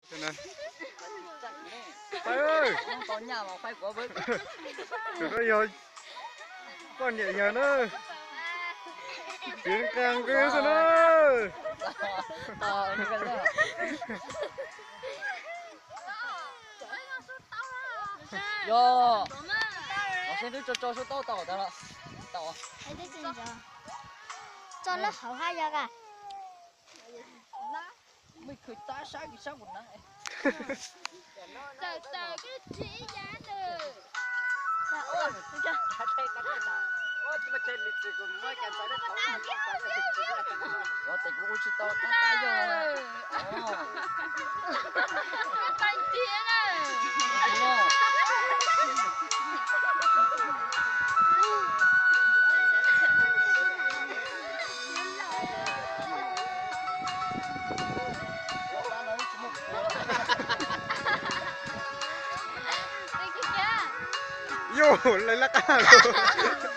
Tus no yog poj niam yawg na, txiv nqes nqis xwb na. Yog, los seb twb tso tso sub taub tau tas los tau. Tso lub hauv hab yog a. Ua tes kuv ua tsis tau qab tab yog. Yus, lawv laj qab lawm.